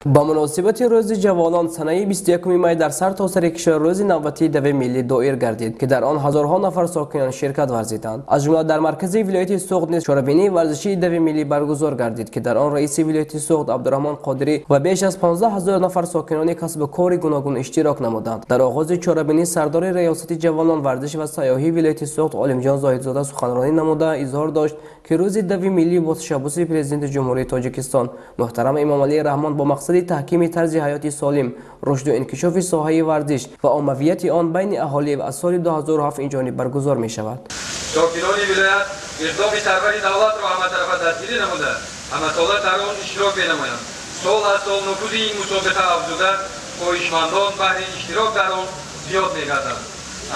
Ба муносибати рӯзи ҷавонон санаи 21 май дар сартосари кишвар рӯзи навбатии дави миллӣ доир гардид, ки дар он ҳазорҳо нафар сокинон ширкат варзиданд. Аз ҷумла дар маркази вилояти Суғд низ чорабинии варзишии дави миллӣ баргузор гардид, ки дар он раиси вилояти Суғд Абдураҳмон Қодирӣ ва беш аз 15 ҳазор нафар сокинони касбу кори гуногун иштирок намуданд. Дар оғози чорабинӣ сардори раёсати ҷавонон, варзиш ва сайёҳии вилояти Суғд Олимҷон Зоҳидзода суханронӣ намуда изҳор дошт, ки рӯзи дави миллӣ бо ташаббуси Президенти Ҷумҳурии Тоҷикистон муҳтарам Эмомалӣ Раҳмон бо мақсади таҳкими тарзи ҳаёти солим, рушду инкишофи соҳаи варзиш ва оммавияти он байни аҳолӣ аз соли 2007 инҷониб баргузор мешавад. Сокинони вилоят иқдоми сарвари давлатро ҳаматарафа дастгирӣ намуда, ҳамасола дар он иштирок менамоянд. Сол аз сол нуфузи ин мусобиқа афзуда, хоҳишмандон баҳри иштирок дар он зиёд мегарданд.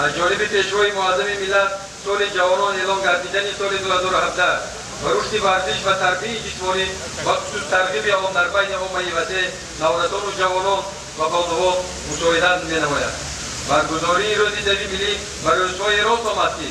Аз ҷониби Пешвои муаззами миллат соли ҷавонон эълон гардидани соли 2017 ва рушди варзиш ва тарбияи ҷисмонӣ, бахусус тарғиби он дар байни оммаи васеъ, наврасону ҷавонон ва бонувон мусоидат менамояд. Баргузории рӯзи дави миллӣ ба рӯзҳои рост омад, ки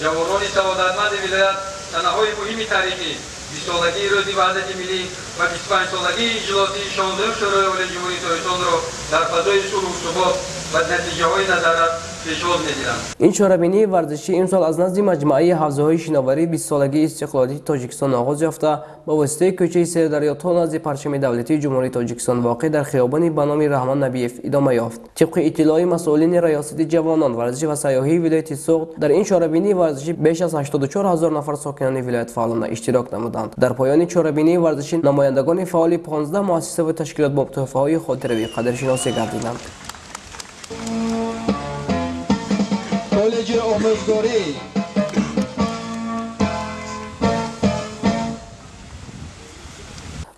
ҷавонони саодатманди вилоят санаҳои муҳими таърихӣ, 20-солагии рӯзи ваҳдати миллӣ ва 25-солагии иҷлосии 16 Шӯрои Олии Ҷумҳурии Тоҷикистонро дар фазои сулҳу субот ва натиҷаҳои назаррас пешвоз мегиранд. Ин чорабинии варзишӣ имсол аз назди маҷмӯаи ҳавзаҳои шиноварии 20-солагии истиқлолияти Тоҷикистон оғоз ёфта, ба воситаи кӯчаи Сердарё то назди парчами давлатии Ҷумҳурии Тоҷикистон воқеъ дар хиёбони ба номи Раҳмон Набиев идома ёфт. Тибқи иттилои масъулини раёсати ҷавонон, варзиш ва сайёҳии вилояти Суғд, дар ин чорабинии варзишӣ беш аз 84 ҳазор нафар сокинони вилоят фаъолона иштирок намуданд. Дар поёни чорабинии варзишӣ намояндагони фаъоли 15 муассисаву ташкилот бо туҳфаҳои хотиравӣ қадршиносӣ гардиданд. Коллеҷи омӯзгорӣ.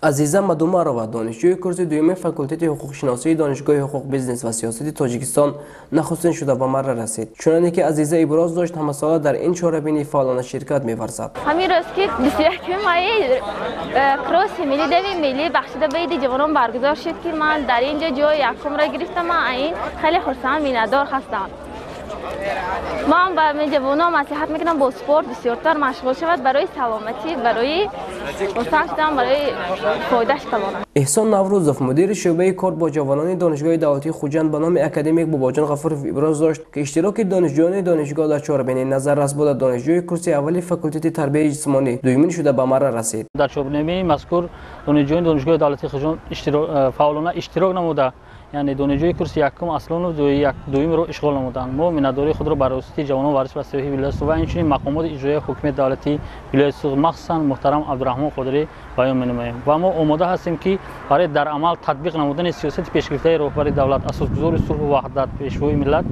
Азиза Мадумарова, донишҷӯи курси дуюми факултети ҳуқуқшиносии Донишгоҳи ҳуқуқ, бизнес ва сиёсати Тоҷикистон, нахустин шуда ба марра расид. Чуноне ки Азиза иброз дошт, ҳамасола дар ин чорабинӣ фаъолона ширкат меварзад. Ҳамин рӯз, ки 21 майи кросси миллӣ, дави миллӣ бахшида ба иди ҷавонон баргузор шуд, ки ман дар ин ҷо ҷои якумро гирифтам, ман ин хеле хурсанд, миннатдор ҳастам. Ман ба ҷавонон маслиҳат мекунам, бо спорт бисёртар машғул шавад, барои саломатӣ, барои хурсанд шудан, барои фоидааш калон. Эҳсон Наврӯзов, мудири шӯъбаи кор бо ҷавонони Донишгоҳи давлатии Хуҷанд ба номи академик Бобоҷон Ғафуров иброз дошт, ки иштироки донишҷӯёни донишгоҳ дар чорабинӣ назаррас буда, донишҷӯи курси аввали факултети тарбияи ҷисмонӣ дуюмин шуда ба марра расид. Дар чорабинии мазкур донишҷӯёни Донишгоҳи давлатии Хуҷанд фаъолона иштирок намуда, яъне донишҷӯи курси якум Аслонов дуюмро ишғол намуданд. Мо миннатдории худро ба раёсати ҷавонон, варзиш ва сайёҳии вилояти Суғд ва инчунин мақомоти иҷроияи ҳукумати давлатии вилояти Суғд, махсусан муҳтарам Абдураҳмон Қодирӣ баён менамоем ва мо омода ҳастем, ки барои дар амал татбиқ намудани сиёсати пешгирифтаи роҳбари давлат, асосгузори сулҳу ваҳдат, Пешвои миллат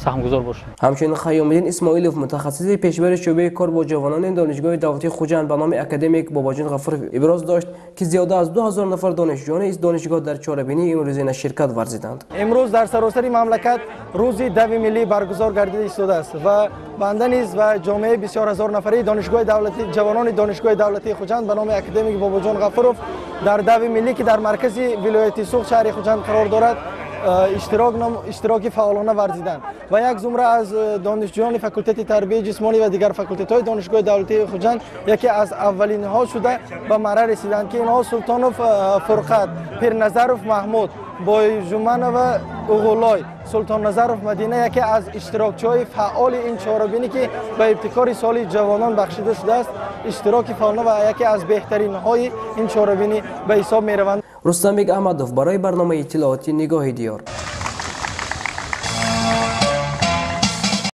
саҳмгузор бошем. Ҳамчунин Хайёмиддин Исмоилов, мутахассиси пешбари шӯъбаи кор бо ҷавонони Донишгоҳи давлатии Хуҷанд ба номи академик Бобоҷон Ғафуров иброз дошт, ки зиёда аз 2000 нафар донишҷӯёни донишгоҳ дар чорабинии имрӯзина ширкат варзиданд. Имрӯз дар саросари мамлакат рӯзи дави миллӣ баргузор гардида истодааст ва банда низ ва ҷомеаи бисёр ҳазор нафарии Донишгоҳи давлатии ҷавонони Донишгоҳи давлатии Хуҷанд ба номи академик Бобоҷон Ғафуров дар дави миллӣ, ки дар маркази вилояти Суғд, шаҳри Хуҷанд қарор дорад, иштироки фаъолона варзиданд ва як зумра аз донишҷӯёни факултети тарбияи ҷисмонӣ ва дигар факултетҳои Донишгоҳи давлатии Хуҷанд яке аз аввалинҳо шуда ба марра расиданд, ки инҳо Султонов Фурқат, Пирназаров Маҳмуд, Бойжуманова Уғулой, Султонназаров Мадина яке аз иштирокчиҳои фаъоли ин чорабинӣ, ки ба ибтикори соли ҷавонон бахшида шудааст, иштироки фаъолона ва яке аз беҳтаринҳои ин чорабинӣ ба ҳисоб мераванд. Рустамбек Аҳмадов барои барномаи иттилоотӣ «Нигоҳи диёр».